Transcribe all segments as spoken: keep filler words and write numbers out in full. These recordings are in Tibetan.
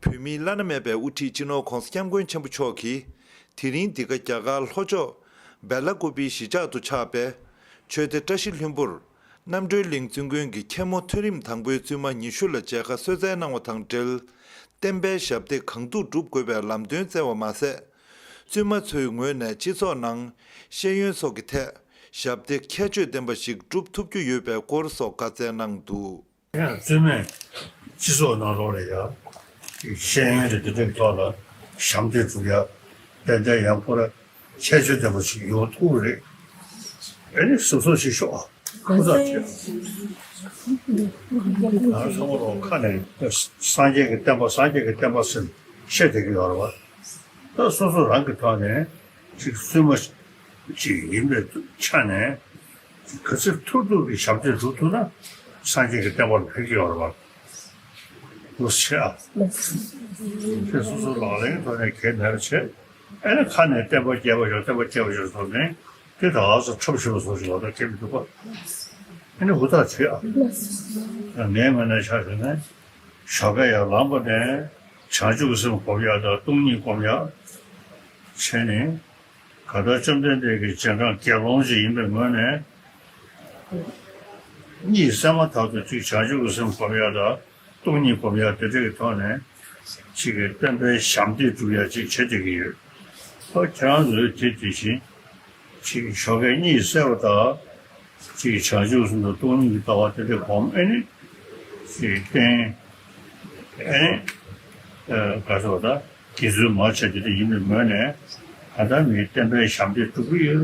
བོད་མིའི་བླ་ན་མེད་པའི་དབུ་ཁྲིད་སྤྱི་ནོར་༧གོང་ས་༧སྐྱབས་མགོན་ཆེན་པོ་མཆོག་གིས། དེ་རིང་འདི་ག་རྒྱ་གར་ལྷོ་ཕྱོགས་སྦེ་ལ་ཀུ་པིའི་གཞིས་ཆགས་སུ་ཆགས་པའི་ཆོས་སྡེ་བཀྲ་ཤིས་ལྷུན་པོར་རྣམ་གྲོལ་གླིང་བཙུན་དགོན་གྱི་མཁན་མོ་མཐོ་རིམ་དང་པོའི་བཙུན་མ་ཉི་ཤུ་ལ་མཇལ་ཁ་གསོལ་སྩལ་གནང་བ་དང་འབྲེལ། བསྟན་པའི་ཞབས་འདེགས་གང་ཐུབ་སྒྲུབ་དགོས་པའི་ལམ་སྟོན་སྩལ་བ་མ་ཟད། བཙུན་མ་ཚོའི་ངོས་ནས་སྤྱི་ཚོགས་ནང་ཤེས་ཡོན་སོགས་ཀྱི་ཐད་ཞབས་འདེགས་ཁྱད་ཆོས་ལྡན་པ་ཞིག་སྒྲུབ་ཐུབ་རྒྱུ་ཡོད་པའི་སྐོར་སོགས་བཀའ་སྩལ་གནང་འདུག། ཡང་བཙུན་མས་སྤྱི་ཚོགས་ནང་ལོགས་ལ་ཡང་ཤེས་ཡོན་དེ་དེ་འདྲའི་ཐོག་ལ་ཞབས་འདེགས་སྒྲུབ་ཡ་ཏན་ཏན་ཡང་ཁོ་ར་ཁྱད་ཆོས་ལྡན་པ་ཞིག་ཡོང་ཐུབ་རེད། ཨེ་ནི་སོ་སོ་ཞིག་ཤོག་ཨ། ཁོ་ཐག་ཆོད། ང་ཚོ་ལོ་ཁ་ནས་སངས་རྒྱས་ཀྱི་བསྟན་པ་སངས་རྒྱས་ཀྱི་བསྟན་པ་ཟེར་བཤད་བསྡད་ཀྱི་ཡོད་རེད་བ། ད་སོ་སོ་རང་གི་ཐོག་ནས་ཅིག་བཙུན་མ་ཅིག་ཡིན་པའི་ཆ་ནས། ག་ཚོད་ཐུབ་ཐུབ་ཀྱི་ཞབས་འདེགས་སྒྲུབ་ཐུབ་ན་སངས་རྒྱས་ཀྱི་བསྟན་པ་ལ་ཕན་གྱི་ཡོད་རེད་བ། ལོ་ཆེ་ཨ། ཁྱེད་སོ་སོ་ལག་ལེན་ཐོག་ནས་གལ་གནད་ཆེ། ཨ་ནི་ཁ་ནས་བསྟན་པ་རྒྱས་པ་ཡོད་བསྟན་པ་རྒྱས་པ་ཡོད་ཐོག་ནས་དེ་དག་ལ་སོ་འཁྲབ་ཤེས་པ་སོགས་ཞིག་ལ་ད་གལ་མི་འདུག་པ། ཨ་ནི་ཧུར་ཐག་བྱེད་ཨ། ངའི་ངོས་ནས་ཆ་བཞག་ན་ཞོགས་ཀས་ཡར་ལངས་པ་ནས་བྱང་ཆུབ་ཀྱི་སེམས་སྒོམ་ཡག་དང་སྟོང་ཉིད་སྒོམ་ཡག་བྱས་ནས། གང་ལྟར་བཅོམ་ལྡན་འདས་ཀྱི་རྗེས་འབྲང་དགེ་སློང་ཞིག་ཡིན་པའི་ངོས་ནས། གཉིད་སད་མ་ཐག་ཏུ་གཅིག་བྱང་ཆུབ་ཀྱི་སེམས་སྒོམ་ཡག་དང་སྟོང་ཉིད་སྒོམ་ཡག་དེ་འདྲ་གི་ཐོག་ནས་གཅིག་གི་བསྟན་པའི་ཞབས་འདེགས་སྒྲུབ་ཡག་ཅིག་བྱེད་བསྡད་ཀྱི་ཡོད། ཨོ་ཁྱེད་རང་ཚོས་དེ་དེ་བཞིན་གཅིག་ཞོགས་ཀས་གཉིད་སད་པ་དང་། གཅིག་བྱང་ཆུབ་སེམས་དང་སྟོང་ཉིད་ཀྱི་ལྟ་བ་དེ་འདྲ་སྒོམ་ཨེ་ནི། གཅིག་བསྟན། ཨེ་ནི། ཨ་ག་ཚོད་ད་དགེ་ཚུལ་མང་ཆེ་དེ་འདྲ་ཡིན་པའི་ངོས་ནས་ད་ལྟ་མིའི་བསྟན་པའི་ཞབས་འདེགས་སྒྲུབ་ཀྱི་ཡོད་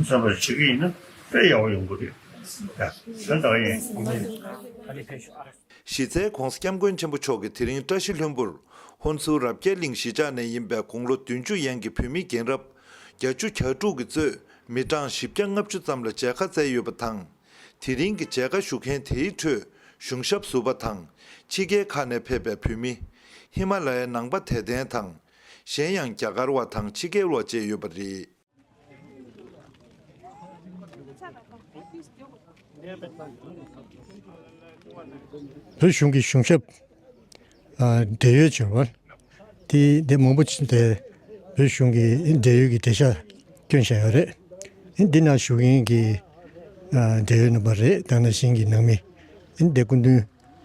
བསམ་པ་བྱེད་ཀྱི་ཡིན་ན་དཔེ་ཡག་པོ་ཡོང་གི་རེད། ཡ་དེ་ལྟ་ཡིན། གཞི་རྩའི་༧གོང་ས་༧སྐྱབས་མགོན་ཆེན་པོ་མཆོག་གིས་དེ་རིང་བཀྲ་ཤིས་ལྷུན་པོར་ཧོན་སུར་རབ་རྒྱས་གླིང་གཞིས་ཆགས་ནས་ཡིན་པའི་དགུང་ལོ་བདུན་ཅུ་ཡན་གྱི་བོད་མི་རྒན་རབས་བརྒྱད་ཅུ་གྱ་དྲུག་གིས་གཙོས་མི་གྲངས་བཞི་བརྒྱ་ལྔ་བཅུ་ཙམ་ལ་མཇལ་ཁ་བསྩལ་ཡོད་པ་དང་། དེ་རིང་གི་མཇལ་ཁ་ཞུ་མཁན་དེའི་ཁྲོད་གཞུང་ཞབས་ཟུར་པ་དང་ཕྱི་རྒྱལ་ཁག་ནས་ཕེབས་པའི་བོད་མི། ཧི་མ་ལ་ཡའི་ནང་པ་དད་ལྡན་དང་། གཞན་ཡང་རྒྱ་གར་བ་དང་ཕྱི་རྒྱལ་བ་བཅས་ཡོད་པ་རེད། བོད་གཞུང་གི་གཞུང་ཞབས། ཨ་འབྲེལ་ཡོད་བྱུང་བ། དེ་དེ་མང་པོ་ཅིག་དེ་བོད་གཞུང་གི་འབྲེལ་ཡོད་ཀྱི་འབྲེལ་ཤག་བསྐྱོན་བཞག་ཡོད་རེད། འདི་ནང་བཞུགས་མཁན་གྱི་ཨ་འབྲེལ་ཡོད་རྣམ་པ་རེད། ད་ནང་བཞིན་གྱི་ནང་མི་འདི་སྐུ་མདུན་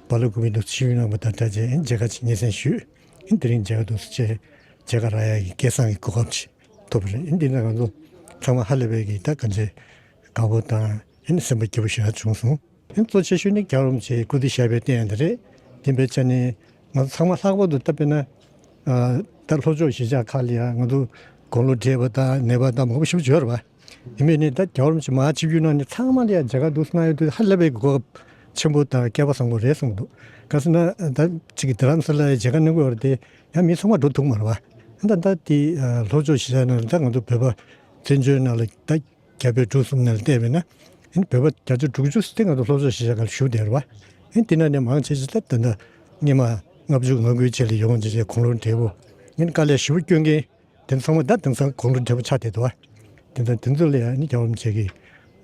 སྦེ་ལ་ཀུ་པི་དུ་ཆིབས་བསྒྱུར་གནང་བ་དང་སྦྲགས་བྱས་མཇལ་ཁ་ཅིག་སྙན་སེང་ཞུས། འདི་རིང་མཇལ་ཁ་དུ་བྱས་མཇལ་ཁ་རག་ཡག་གི་སྐལ་བཟང་གི་གོ་སྐབས་ཅིག་ཐོབ་པ་རེད། འདི་ནང་ང་ཚོ་ཚང་མ་ཧ་ལས་པའི་གི་ད་གང་ཅི་དགའ་པོ་དང་སེམས་པ་སྐྱིད་པོ་ཞེ་དྲག་བྱུང་སོང་། གཙོ་ཆེ་ཤོས་ནི་རྒྱལ་བ་རིན་པོ་ཆེའི་སྐུ་ཚེ་ཞབས་པད་བརྟན་ཡག་དེ་རེད། དེ་འབད་བྱས་ནས་ང་ཚོ་ཚང་མ་ལྷག་པར་དུ་ད་དཔེར་ན། ཨ་ད་ལྷོ་ཕྱོགས་གཞིས་ཆགས་ཁག་ལ་ཡང་ང་ཚོ་དགུང་ལོ་བགྲེས་པ་དང་ནད་པ་དང་མང་པོ་ཞིག་ཡོད་རེད་པ། ཡིན་པས་ནི་ད་རྒྱལ་བ་རིན་པོ་ཆེ་མར་ཆིབས་བསྒྱུར་གནང་ནས་ཚང་མ་ལ་ཡང་མཇལ་ཁ་འདུག་སེ་གནང་ཡོད་དུས་ཧ་ལས་པའི་གོ་སྐབས་ཆེན་པོ་དང་སྐལ་པ་བཟང་པོ་རེད་བསམ་གྱི་འདུག་ག་ཟེར་ན་ད་ཅིག་གི་རྡ་རམ་ས་ལ་ཡ་མཇལ་ཁ་གནང་གི་ཡོད་རེད་དེ་ཡང་མི་ཚང་མ་འགྲོ་ཐུབ་མ་རེད་པ། ད་ད་དེ་ལྷོ་ཕྱོགས་གཞིས་ཆགས་ནང་ལ་ད་ང་ཚོ་བོད་པ་བཙན་བྱོལ་ནང་ལ་ད། རྒྱ་བལ་འབྲུག་གསུམ་ནང་ལ་བལྟས་པས་ན། ཨིན་བོད་པ་བརྒྱ་ཆ་དྲུག་ཅུ་དེ་ང་ཚོ་ལྷོ་ཕྱོགས་གཞིས་ཆགས་ཁག་ལ་བཞུགས་བསྡད་རེད་པ། ཨིན་དེ་ནང་ནས་མང་ཆེ་ཤོས་ད་ད་ལྟ་སྔོན་མ་ལྔ་བཅུ་ང་དགུའི་རྗེས་ལ་ཡོང་བྱས་བྱས་དགུང་ལོ་བགྲེས་པོ། ཨིན་དཀའ་ལས་ཞེ་པོ་སྐྱོན་མཁན་དེ་ཚང་མ་ད་དེང་སང་དགུང་ལོ་བགྲེས་པོ་ཆགས་བསྡད་འདུག་པ། དེ་ཚང་དེ་ཚོ་ལ་ཡང་ནི་རྒྱལ་བ་རིན་པོ་ཆེ་གིས་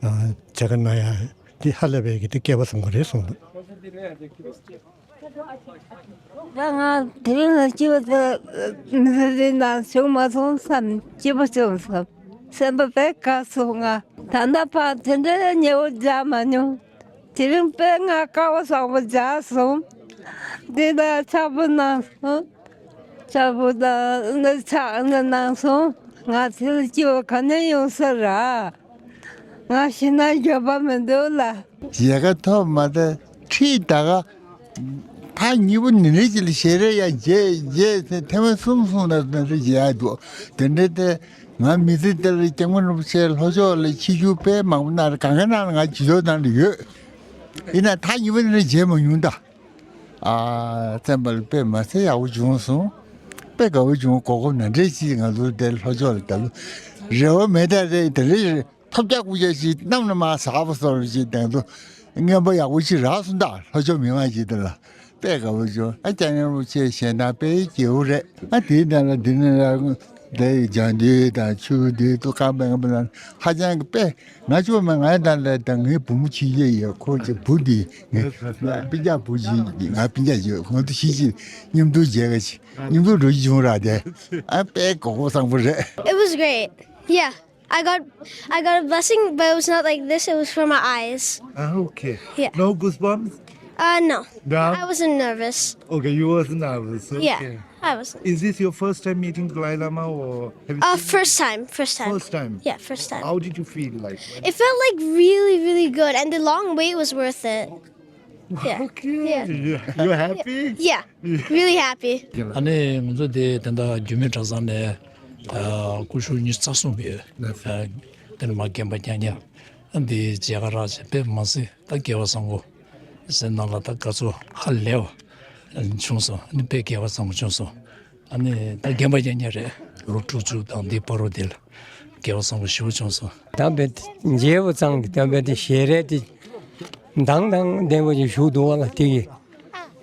ཨ་མཇལ་ཁ་གནང་ཡ་དེ་ཧ་ལས་པའི་གི་དེ་སྐལ་བ་བཟང་པོ་རེད་གསུངས་འདུག། ད་ང་དེ་རིང་ལ་སྐྱིད་པ་དེ་མི་ཚེ་འདི་ནང་བྱུང་མ་སོང་བསམ། སྐྱིད་པོ་བྱུང་བསམ། སེམས་པ་དཔེ་དགའ་སོང་ང་། ད་ལྟ་བར་དེ་འདྲའི་ཉེ་བོ་མཇལ་མ་མྱོང་། དེ་རིང་དཔེ་ང་སྐལ་བ་བཟང་པོ་མཇལ་སོང་། འདི་ལ་ཕྱག་པོ་གནང་སོང་། ཕྱག་པོ་དང་ཕྱག་གནང་སོང་། ང་དེ་ལ་སྐྱིད་པ་ག་ནས་ཡོང་ས་ར། ང་ཤི་ན་འགྱོད་པ་མི་འདུག་ལ། མཇལ་ཁ་ཐོབ་མ་ཐག་ཁྲིད་ད་ག་ད་གཉིས་པོ་ནི་རེ་ཅིག་ལ་ཞལ་རས་ཡང་རྗེས་རྗེས་ཟེར་ཐེངས་མ་གསུམ་གསུམ་ལ་ནི་རེ་རྗེས་ཡག་འདུག་དེ་འདྲ་དེ་ང་མི་ཚེ་འདི་ལ་སྐྱབས་མགོན་རིན་པོ་ཆེ་ལྷོ་ཕྱོགས་ལ་ཆིབས་བསྒྱུར་དཔེ་མང་པོ་གནང་རེད། གང་ག་ནང་ལ་ང་ཇུས་གཏོགས་གནང་རེ་ཡོད། ཡིན་ན་ད་གཉིས་པོ་ནི་རེ་མཇལ་མ་མྱོང་ད། ཨ་བཙན་པ་ལ་དཔེ་མ་ཚད་ཡག་པོ་བྱུང་སོང་། དཔེ་དགའ་པོ་བྱུང་། གོ་སྐབས་ནང་འདྲེན་ཅིག་ང་ཚོ་དེ་ལྷོ་ཕྱོགས་ལ་ད་ལོ་རེ་བ་མེད་ད་རེད་དེ་རེད། ཐོབ་རྒྱག་སྐུ་རྒྱག་ཞིག་གནམ་ལ་མར་ཟག་པ་སོགས་ལ་ཞིག་དང་དུ་རྔན་པ་ཡག་པོ་ཞིག་རག་སོང་ད། ལྷོ་ཕྱོགས་མི་མང་ཞིག་དེ་ལ་དཔེ་དགའ་པོ་བྱུང་། ཨ་སྐྱབས་མགོན་རིན་པོ་ཆེ་ཞལ་ཐང་དཔེ་སྐྱིད་པོ་རེད། ཨ་དེའི་ནང་ལ་འདི་ནས་ལ་ དེ་ཡི་ལྗང་དུས་དང་ཆུ་དུས་དུ་ཁ་མེད་མེད་ལ་ཧ་ཅང་གི་དཔེ་ང་ཆོ་མ་ང་ཡི་དང་ལས་དང་ངའི་བུ་མོ་ཆེ་ཡེ་ཡོད། ཁོ་ཅི་བུ་འདི་ངའི་སྤུན་ཀྱག་བུ་ཅི་ང་སྤུན་ཀྱག་ཡོད། ཁོང་དུ་ཤི་ཤི་མཉམ་དུ་མཇལ་ག་ཅི་མཉམ་དུ་འགྲོ་ཅི་བྱུང་ར། དེ་ཨ་དཔེ་གོ་གོ་བཟང་པོ་རེད། It was great. Yeah. I got I got a blessing, but it was not like this. It was for my eyes. Ah, okay. Yeah. No goosebumps? Uh, no. No? I wasn't nervous. Okay, you wasn't nervous. Yeah, okay. I wasn't. Is this your first time meeting Dalai Lama or have you Uh, seen first time, first time. First time? Yeah, first time. How did you feel like? It felt like really, really good, and the long wait was worth it. Yeah. Okay. Yeah. You, you happy? Yeah. Really happy. ཨ་ནི་ང་ཚོ་དེ་ད་ལྟ་རྒྱུད་སྨད་གྲྭ་ཚང་ནས་ཨ་སྐུ་ཞབས་ཉི་ཤུ་རྩ་གསུམ་པའི་ཨ་དེ་ནས་མར་རྒན་པ་རྐྱང་རྐྱང་ཨ་འདི་མཇལ་ཁ་རག་བྱས་དཔེ་མ་སྲིད་ད་སྐལ་བ་བཟང་པོ་སེམས་ནང་ལ་ད་དགའ་ཚོར་ཧ་ལས་པ་བྱུང་སོང་། ཨ་ནི་དཔེ་སྐལ་བ་བཟང་པོ་བྱུང་སོང་། ཨ་ནི་ད་རྒན་པ་རྐྱང་རྐྱང་རེད། ལོ་དྲུག་ཅུ་དང་འདི་བར་དུ་དེ་ལ་སྐལ་བ་བཟང་པོ་ཞེ་པོ་བྱུང་སོང་། ད་དཔེ་མཇལ་བ་ཙམ་གྱིས་ད་དཔེ་དེ་ཞལ་རས་དེ་མདངས་དང་ལྡན་པ་ཅིག་བཞུགས་འདུག་པ་ལ། དེ་གིས་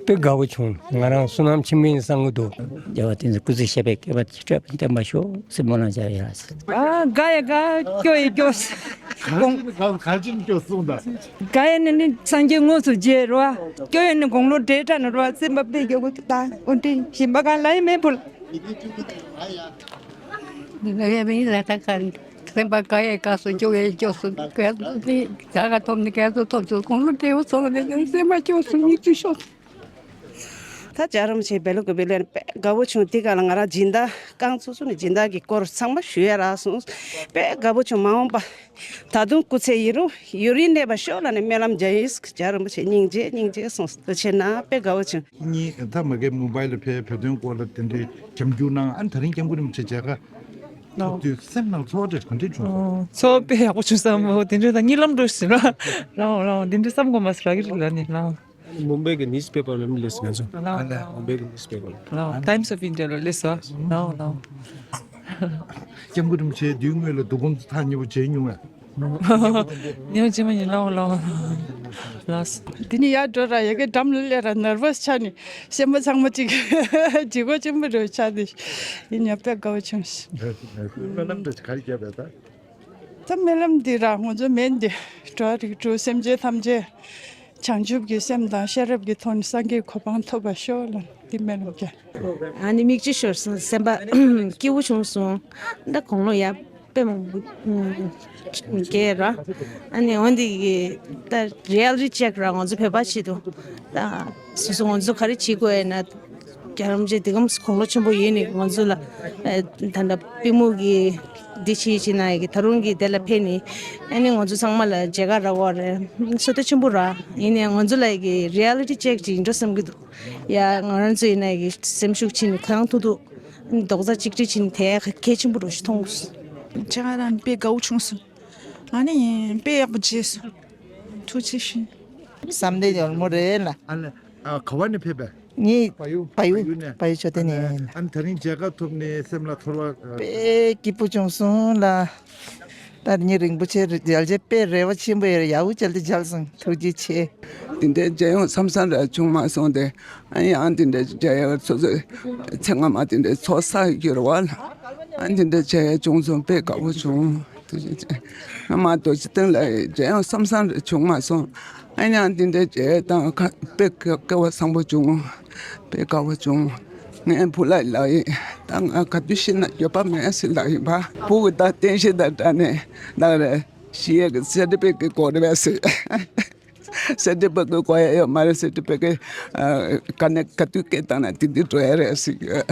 དཔེ་དགའ་པོ་བྱུང་། ང་རང་བསོད་ནམས་ཆེན་པོ་ཡིན་བསམ་གྱི་འདུག་རྒྱལ་བ་བསྟན་འཛིན་སྐུ་ཚེ་ཞབས་པད་བསྐལ་པ་བརྟན་པར་ཤོག་སེམས་པ་ནང་བཞག་ཡ། ཨ་དགའ་ཡ་དགའ། སྐྱོ་ཡ་སྐྱོ། དགོངས། ག་ག་ཅིག་སྐྱོ་གསུངས་དང་། དགའ་ཡ་ནི་ནི་སངས་རྒྱས་དངོས་སུ་མཇལ་རོ། སྐྱོ་ཡ་ནི་དགུང་ལོ་བགྲེས་དྲགས་ནི་རོ། སེམས་པ་དཔེ་སྐྱོ་པོ་དང་འོ་འདྲི་ཞིམ་པ་གང་ལ་ཡིན་མེད་ཕུལ། ལ་ཡ་མི་ལ་ད་ག་སེམས་པ་དགའ་ཡ་དགའ་སོང་། སྐྱོ་ཡ་སྐྱོ་སོང་། ག་ག་ཐོབ་ནི་ག་ཚོད་ཐོབ་ཚོད་དགུང་ལོ་བགྲེས་པོ་སོང་ནི་སེམས་པ་སྐྱོ་སོང་། མིག་ཆུ་ཤོར་སོང་། ད་ཇ་རམ་ཆེ་བེ་ལུ་གི་བེ་ལུ་ཡན་དཔེ་དགའ་བོ་བྱུང་། དེ་ག་ལ་ང་རང་སྦྱིན་བདག་རྐང་ཚུགས་ཚུགས་ནས་སྦྱིན་བདག་གི་སྐོར་ཚང་མ་ཞུ་ཡ་རག་སོང་། དཔེ་དགའ་བོ་བྱུང་། མ་འོངས་པ་ད་དུང་སྐུ་ཚེ་ཡུན་རིང་ཡུན་རིང་གནས་པར་ཤོག་ལབ་ནས་སྨོན་ལམ་རྒྱག་ཡིན། ཇ་རམ་ཆེ་སྙིང་རྗེ་སྙིང་རྗེ་གསུངས་སོ། ཆེ་ན་དཔེ་དགའ་བོ་བྱུང་། གཉིས་ད་མ་གའི་མུམ་བྷའི་ལ་ཕེབས་བོད་དོན་སྐོར་ལ་དེ་འདྲའི་ཞབས་འཇུག་གནང་། ཨ་ནི་ད་རིང་སྐྱབས་མགོན་རིན་པོ་ཆེ་མཇལ་ཁ་ཐུག་དུས་སེམས་ནང་ཚོར་བ་ག་འདྲ་བྱུང་སོང་། ཚོར་བ་དཔེ་ཡག་པོ་བྱུང་སོང་། མོ་དེ་འདྲ་ད་གཉིད་ལམ་འགྲོ་ཟིན་ལ་ལའོ་ལའོ་དེ་འདྲ་བསམ་དགོས་མ་སོང་། ར་གི་རི་ལ་ནི་ལའོ། མུམ་བྷའི་གི་ནིའུ་སི་པེ་པར་ལ་མི་སླེབས་སོང་ང་ཚོ། ལའོ་ལའོ། མུམ་བྷའི་གི་ནིའུ་སི་པེ་པར་ལ། ལའོ། ཊའིམ་སི་ཨོཕ་ཨིན་ཌི་ཡ་ལ་སླེབས་སོང་། ལའོ་ལའོ། སྐྱབས་མགོན་རིན་པོ་ཆེ་དུས་སྔོན་ལ་སྡུག་སྒོམ་ཐག་ཉེ་པོ་མཇལ་མྱོང་བས། ཉེ་པོ་ཅི་མ་ཡིན། ལའོ་ལའོ། ལགས། དེ་ནི་ཡར་འགྲོ་ར་ཡ་གི་འགྲམ་ལ་སླེབས་ར་ནར་ཝས་ཆགས་ནས་སེམས་པ་ཚང་མ་ཅིག་ལྗིད་ཁོག་ཆེན་པོ་རེ་ཆགས་ཏེ་ཡིན་ཡང་དཔེ་དགའ་བོ་བྱུང་། སྨོན་ལམ་འདྲ་ཅིག་ག་རེ་བརྒྱབ་པས་ད། ད་སྨོན་ལམ་འདི་ར་ང་ཚོ་མེད་འདི་འགྲོ་བ་རིགས་དྲུག་སེམས་ཅན་ཐམས་ཅད་བྱང་ཆུབ་ཀྱི་སེམས་དང་ཤེས་རབ་ཀྱི་ཐོག་ནས་སངས་རྒྱས་གོ་འཕང་ཐོབ་པར་ཤོག་ལ་འདི་སྨོན་ལམ་རྒྱག་ཨ་ནི་མིག་ཆུ་ཤོར་སོང་། སེམས་པ་སྐྱིད་པོ་བྱུང་སོང་། ད་དགུང་ལོ་ཡ་དཔེ་མང་པོ་རྒས་ར། ཨ་ནི་འོན་ཏེ་གི་ད་རི་ཡལ་ཊི་ཅེག་ར་ང་ཚོ་བོད་པ་ཆེད་དུ་ད་སོ་སོ་ང་ཚོ་ག་རེ་བྱེད་དགོས་ཡ་ན། རྒྱལ་རམ་ཆེ་དེ་གམ་དགུང་ལོ་ཆེན་པོ་ཡིན་ནི་ང་ཚོ་ལ་ཨ་ད་ལྟ་པུས་མོ་གི་འདི་ཕྱི་ཕྱི་ན་ཡི་གི་ད་རུང་གི་དེ་ལ་ཕེབས་ནི་ཨ་ནི་ང་ཚོ་ཚང་མ་ལ་མཇལ་ཁ་རག་པ་རེད། བསོད་བདེ་ཆེན་པོ་ར། ཡིན་ནའི་ང་ཚོ་ལ་ཡི་གི་རི་ཡལ་ཊི་ཅེག་ཅིག་ཡིན་འགྲོ་བསམ་གི་འདུག་ཡ་ང་རང་ཚོ་ཡིན་ན་ཡི་གི་སེམས་ཤུགས་ཕྱིན་ནི་གང་ཐུབ་ཐུབ་རྡོག་རྩ་གཅིག་སྒྲིལ་ཕྱིན་ནི་དེ་གལ་ཆེན་པོ་རུ་ཞིག་མཐོང་སོང་། མཇལ་ཁ་རང་དཔེ་དགའ་བོ་བྱུང་སོང་། ཨ་ནི་དཔེ་ཡག་པོ་མཇལ་སོང་། ཐུགས་རྗེ་ཆེ། བསམ་གཏན་ཡོལ་མོ་རེད་ལ། ཨ་ལ། ཨ་ག་བ་ནས་ཕེབས་པས། ངས་བལ་ཡུལ། བལ་ཡུལ་ནས། བལ་ཡུལ་ཆོས་སྡེ་ནས་ཡིན། ཨ་ནི་ད་རིང་མཇལ་ཁ་ཐོབ་ནས་སེམས་ལ་ཚོར་བ། དཔེ་སྐྱིད་པོ་བྱུང་སོང་ལ། ད་ཉིན་རིན་པོ་ཆེ་རེ་མཇལ་རྗེས་དཔེ་རེ་བ་ཆེན་པོ་ཡོད་རེད། ཡག་པོ་བྱས་ཏེ་མཇལ་སོང་། ཐུགས་རྗེ་ཆེ། དེ་འདྲའི་མཇལ་ཡོང་བསམ་བསམ་རེ་བྱུང་མ་སོང་སྟེ། ཨ་ཡང་དེ་འདྲའི་མཇལ་ཡ་སོ་སོའི་ཚེ་སྔ་མ་དེ་འདྲའི་ཚོགས་བསགས་ཡོད་རེད་བ་ལ། ཨ་དེ་འདྲའི་མཇལ་ཡ་བྱུང་སོང་། དཔེ་དགའ་བོ་བྱུང་། ཐུགས་རྗེ་ཆེ། སྔ་མ་རྡོ་རྗེ་གདན་ལ་མཇལ་ཡང་བསམ་བསམ་རེ་བྱུང་མ་སོང་། ཨ་ནི་ཡང་འདི་འདྲའི་མཇལ་དང་ཁ་དཔེ་སྐལ་བ་བཟང་པོ་བྱུང་། དཔེ་དགའ་བོ་བྱུང་། ངའི་བུ་ལ་ལ་ཡི་ད་ང་ག་དུས་ཤི་ན་འགྱོད་པ་མེད་ཟེར་ལ་ཡིན་པ། བུ་གི་ད་རྟེན་གཞི་དང་འདྲ་ནས་ད་རེ་ཤི་ཡས་ཀྱི་སེ་ཊི་ཕི་ཀེ་ཊི་དགོས་རེད་པས་ཟེར། སེ་ཊི་ཕི་ཀེ་ཊི་དགོས་ཡ་ཡོད་མ་རེད། སེ་ཊི་ཕི་ཀེ་ཊི་ག་ནས་ག་དུས་སྐད་བཏང་ན་དེ་དུས་འགྲོ་ཡ་རེད་ཟེར་གྱི་ཡོད།